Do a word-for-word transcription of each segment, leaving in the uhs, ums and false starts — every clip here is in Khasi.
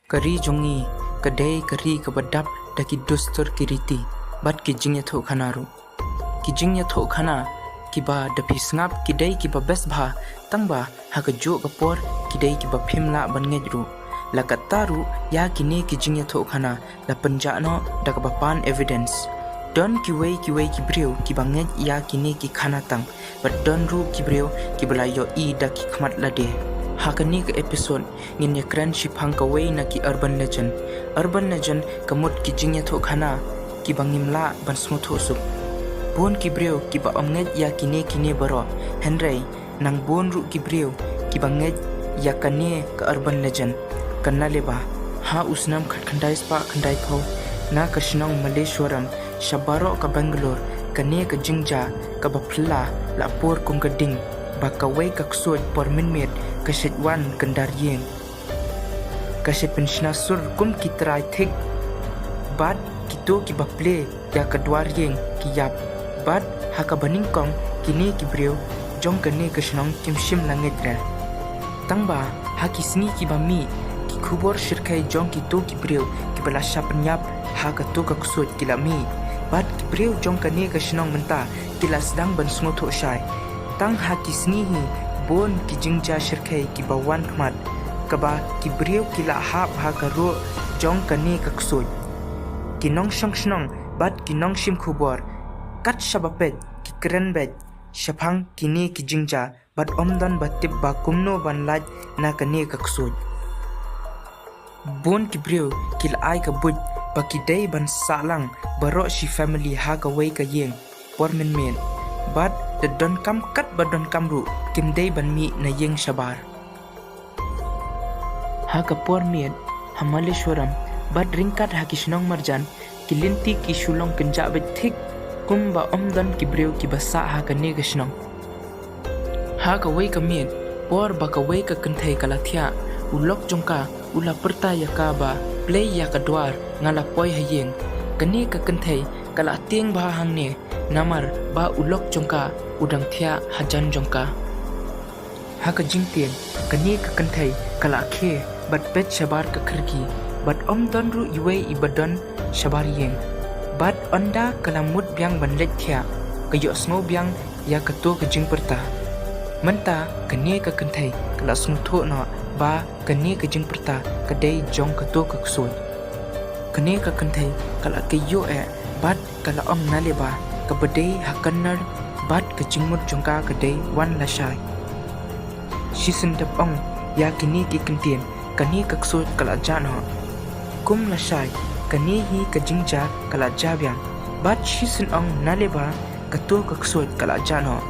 Ka ri jong ngi ka dei ka ri kaba dap da ki dustur ki riti bad ki jingïathuhkhana ruh. Ki jingïathuhkhana kiba da phi sngap ki dei kiba best bha, tangba ha kajuh ka por ki dei kiba phim lah ban ngeit ruh. La katta ruh, ïa kine ki jingïathuhkhana la pynjah noh da kaba pan evidence. Don kiwei kiwei ki briew kiba ngeit ïa kine ki khana tang, bad don ruh ki briew kiba la ïohi da ki khmat lade. Ha kane ka episode ngin ïakren shaphang kawei na ki urban legend. Urban legend ka mut ki jingïathuhkhana kiba ngim lah ban sngewthuh suk. Bun ki briew kiba ym ngeit ïa kine kine baroh, hynrei nang bun ruh ki briew kiba ngeit ïa kane ka urban legend. Ka Naleba. Ha u snem khatkhyndai spah khyndaiphew, na ka shnong Malleshwaram, sha baroh ka Bangalore, kane ka jingjia kaba phylla la pur kum ka ding ba kawei ka ksuid por mynmiet ka shait wan kyndar ïing. Ka shait pynshna sur kum ki trai thik, bad kito kiba plie ïa ka dwar ïing ki ïap. Bad ha kaba nyngkong kine ki briew jong kane ka shnong kim shym la ngeit re. Tangba ha ki sngi kiba mih, ki khubor shyrkhei jong kito ki briew kiba la shah pynïap ha kato ka ksuid ki la mih. Bad ki briew jong kane ka shnong mynta ki la sdang ban sngewthuh shai. Tang ha ki sngi hi bun ki jingjia shyrkhei kiba wan khmat, kaba ki briew ki la hap ha ka ruh jong kane ka ksuid. Ki nongshong shnong bad ki nongshim khubor kat shaba peit ki kren beit shaphang kine ki jingjia, bad ym don ba tip ba kumno ban lait na kane ka ksuid. Bun ki briew ki la ai ka buit ba ki dei ban sah lang baroh shi family ha kawei ka ïing por mynmiet. Bad da donkam kat ba donkam ruh, kim dei ban mih na ïing shabar. Ha ka por miet, ha Malleshwaram bad ryngkat ha ki shnong marjan, ki lynti ki shu long kynjah beit thik, kumba ym don ki briew kiba sah ha kane ka shnong. Ha kawei ka miet, por ba kawei ka kynthei ka la thiah, u lok jong ka u la pyrta ïa ka ba, "Plie ïa ka dwar, nga la poi ha ïing." Kane ka kynthei ka la tieng bha hangne, namar ba u lok jong ka u dang thiah hajan jong ka. Ha ka jingtieng, kane ka kynthei ka la khie bad peit shabar ka kyrki, bad ym don ruh iwei iba don shabar ïing. Bad ynda ka la mut biang ban leit thiah, ka ïohsngew biang ïa kato ka jingpyrta. Mynta kane ka kynthei ka la sngewthuh noh ba kane ka jingpyrta ka dei jong kato ka ksuid. Kane ka kynthei ka la kyiuh eh bad ka la ong Naleba, kaba dei ha Kannada, bad ka jingmut jong ka ka dei wan lashai. Shisien dep ong ïa kine ki kyntien, kane ka ksuid ka la jah noh. Kum lashai, kane hi ka jingjia ka la jah biang. Bad shisien ong Naleba, kato ka ksuid ka la jah noh.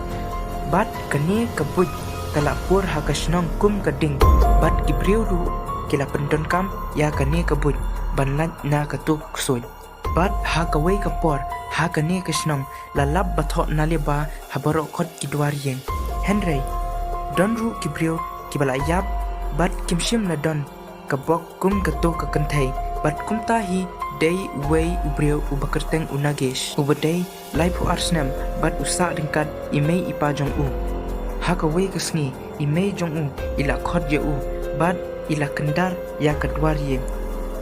Bad kane ka buit ka la pur ha ka shnong kum ka ding. Bad ki briew ruh ki la pyndonkam ïa kane ka buit ban lait na kato ka ksuid. Bad ha kawei ka por, ha kane ka shnong la lap ba thoh Naleba ha baroh kot ki dwar ïing. Hynrei don ruh ki briew kiba la ïap, bad kim shym la don ka bok kum kato ka kynthei. Bad kumta hi dei uwei u briew uba kyrteng u Nagesh, uba dei laiphew ar snem bad u sah ryngkat i mei i pa jong u. Ha kawei ka sngi i mei jong u i la khot ïa u bad i la kyndar ïa ka dwar ïing.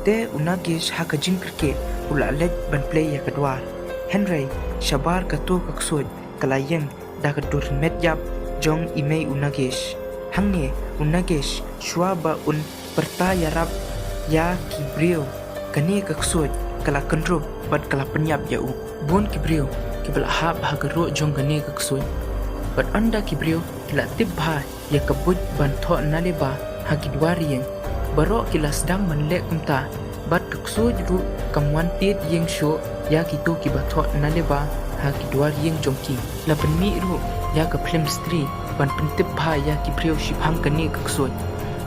Te u Nagesh ha ka jingkyrkieh u la leit ban plie ïa ka dwar. Hynrei shabar kato ka ksuid ka la ïeng da ka dur met ïap jong i mei u Nagesh. Hangne u Nagesh, shuwa ba un pyrta ïarap ïa ki briew, kane ka ksuid ka la kynrup bad ka la pynïap ïa u. Bun ki briew kiba la hap ha ka ruh jong kane ka ksuid. Bad ynda ki briew ki la tip bha ïa ka buit ban thoh Naleba ha ki dwar ïing, baroh ki la sdang ban leh kumta. Bad ka ksuid ruh kam wan tied ïing shuh ïa kito kiba thoh Naleba ha ki dwar ïing jong ki. La pynmih ruh ïa ka film Stree ban pyntip bha ïa ki briew shaphang kane ka ksuid.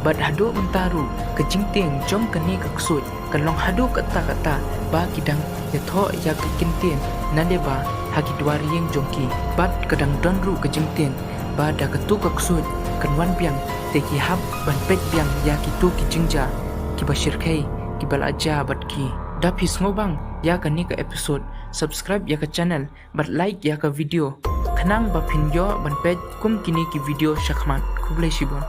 Bad haduh mynta ruh ka jingtieng jong kane ka ksuid ka long haduh katta katta ba ki dang ïathoh ïa ka kyntien Naleba ha ki dwar ïing jong ki. Bad ka dang don ruh ka jingtieng ba da kato ka ksuid kan wan biang, te ki hap ban peit biang ïa kito ki jingjia kiba shyrkhei kiba la jia bad ki. Da phi sngewbang ïa kane ka episode, subscribe ïa ka channel bad like ïa ka video, khnang ba phin ïoh ban peit kum kine ki video shakhmat. Khublei shibun.